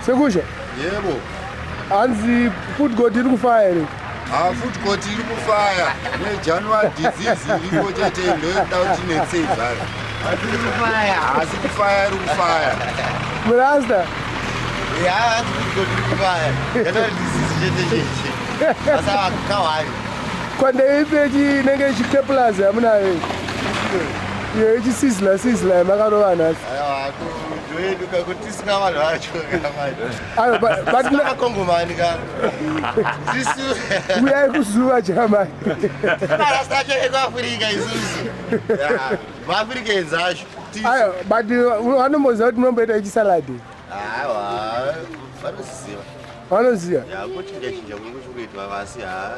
Sekusha. Yebo. Hanzi food court iri kufaya here? Ah, food court iri kufaya. NeJanuary disease iriko chete ndoda kuti netsei zvaro. Iri kufaya. Asi kufaya iri kufaya. Murasta. Ya, hanzi food court iri kufaya. January disease chete chete. Asa kawani. Kwandeipi inenge ichikeplaz yamunayo? Iyo ichisizla sizla yamakarova nhasi. Aiwa, ndoyedu ka kuti tisina vanhu vacho Aiwa, but makongomani ka. Tisu. Uyai kuzuva chamai. Marasta acho ekuAfrica isusu. Ya, maAfricans acho. Tisu. Aiwa, but vanomboziva kuti munomboita ichisalad. Aiwa, vanoziva. Vanoziva. Ya, kuchinja chinja kunenge kuchikuitwa vasi ha.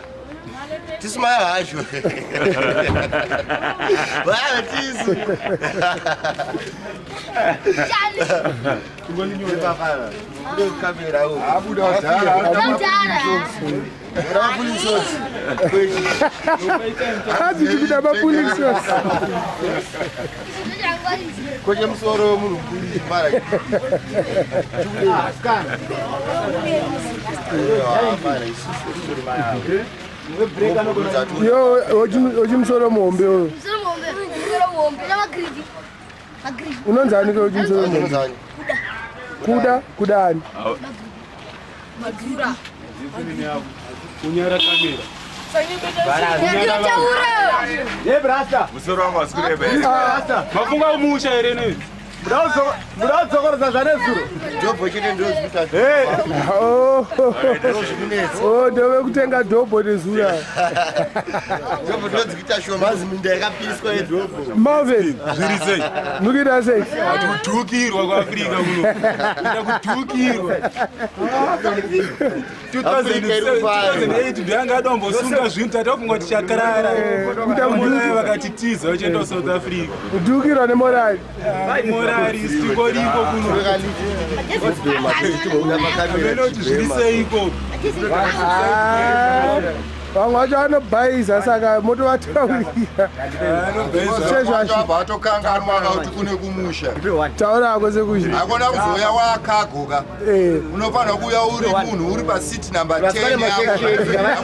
Tisu maya hacho. Vaya tisu. Hanzi tikuda mapulling sauce. Kwenye musoro wemunhu mara. Yo, ochimusoro muhombe uyo. Unonzani ke ochimusoro muhombe? Kuda, kuda ani? Kunyara kamera. Musoro wangu hausi kureba. Mafunga umusha here nei? Mudadzokorodza zvanezuro. Dhobho chete ndozvikuita. Oh, oh, ndove kutenga dhobho nezura. Dhobho ndodzikuita shoma hanzi minda yakapiswa yedhobho. Marvin, Zviri sei? mukuita sei? Kudhukirwa kuAfrica kuno. Kuita kudhukirwa. 2008 ndiyanga adombosunga zvinhu tatafunga kuti chakarara. Morari vakatitiza vachienda kuSouth Africa. Kudhukirwa nemorari. Morari sitingoriko kuno. Hameno kuti zviri seiko. Ah, vamwe vacho vanobhaisa saka motovataurira. Sezvazvo. Abva atokanganwa kuti kune kumusha. Taura hako sekusha. Hakuna kuzouya wakagoka. Eh. Unofanira kuuya uri munhu uri pasiti number 10 yako.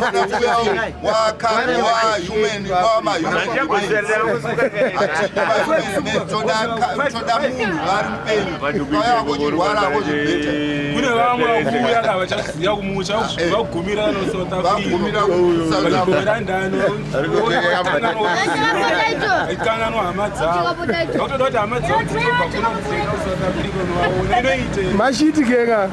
Hakuna kuuya wakago wa human wa ma human. Toda munhu ari mupenyu. Kauya wakochirwara akochibheta. Kune vamwe vakuuya ka vachaziya kumusha vagumira no South Africa. Vagumira kuSouth Africa. Vachigumira ndano. Aikanganwa hama dzavo. Vakutoda kuti hama dzavo dzitobva kuno kudzenda kuSouth Africa unovaona. Inoite. Mashiti kenga.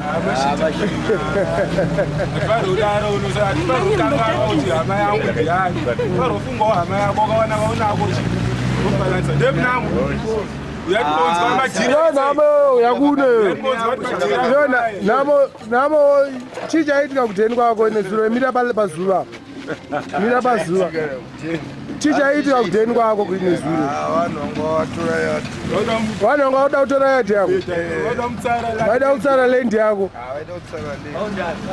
Hatifari kudaro hatifari kukanganwa kuti hama yangu ndiyani. Tifari kufungawo hama yako ukawana vaunako chibhalansa. Ndemnamo. Uyatibonzwa madhiri. Yo namo yakune. Uyatibonzwa kuti madhiri. Yo namo namo chii chaitika kudheni kwako nezuro mira pazuva. Mira pazuva. Chii chaitika kudheni kwako nezuro? Vanhu vanga vatora yadhi. Vanhu vanga vada kutora yadhi yako. Vaida mutsara. Vaida kutsara land yako. Vaida kutsara land.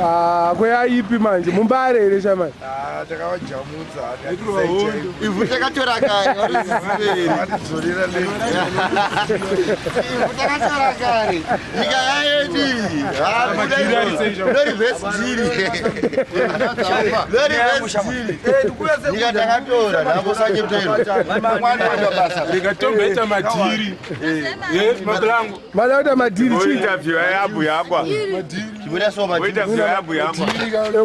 Ah, kweyaipi manje mumbare here shamani? Ah, takavajamudza. Ivhu takatora kare variziveri. Vatidzorera land. Ivhu takatora kare. Nyika yayedu iyi. Ndorivhesi dhiri. Ndorivhesi dhiri. Nyika takatora nhapo sanyepero. Rega tomboita madhiri. Mabulangu. Mada kuita madhiri chii? Interview yabu yakwa. Chibuda so madhiri. Interview yabu yakwa.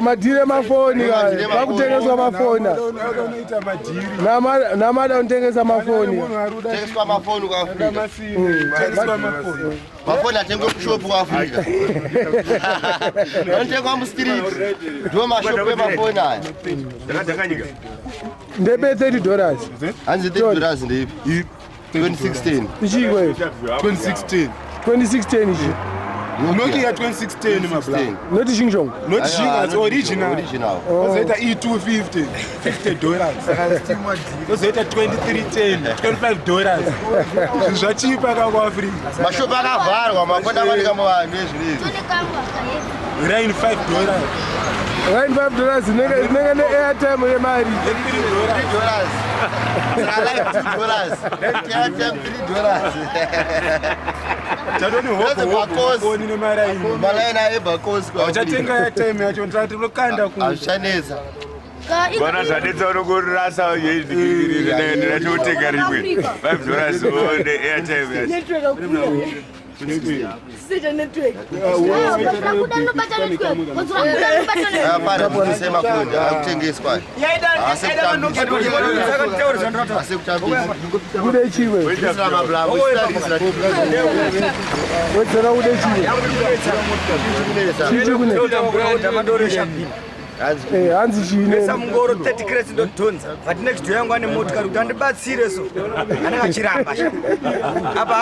Madhiri emafoni kaya. Vakutengeswa mafoni. Unoita madhiri. Namada unotengesa mafoni. Tengeswa mafoni kuAfrica. Tengeswa mafoni. Mafoni atengwe kushopu kuAfrica. Anotengwa mustreet. Ndo mashopu emafoni aya. Ndakadhanganyika. Ndebe $30. Hanzi $30 ndeipi? 2016. Ichiko iyo. 2016. 2016 ichi. Nokia 2016 mabulangu. Not Xinjiang. Not Xinjiang, it's original. Original. Ozoita E250, $50. Ozoita 2310, $25. Zvinhu zvachipa ka kuAfrica. Mashopu akavharwa mafoni akawanika muvanhu ezvinezvi. Rain $5. Rain $5 inenge ne airtime yemari. $3. $3. Saka like $2, airtime $3. Tatoni That's a makosi. hoboni nemaraini. Malaini aebhakosi. Uchatenga airtime yacho ndati unokanda ku. Hazvichanetsa. Bwana zvanetsa unongorasa ndinachotega rimwe $5 one airtime yacho. Hapana kusema kodi akutengeswa. Asi kutambisa. Kude chiwe. Isina mablambo, isina Wedzera kude chiwe. Chichi kune. Eh, hanzi chiine. Pesa mungoro 30 crates ndodhonza, but next door yangu ane motikari kuti andibatsire, so anenge achiramba apa.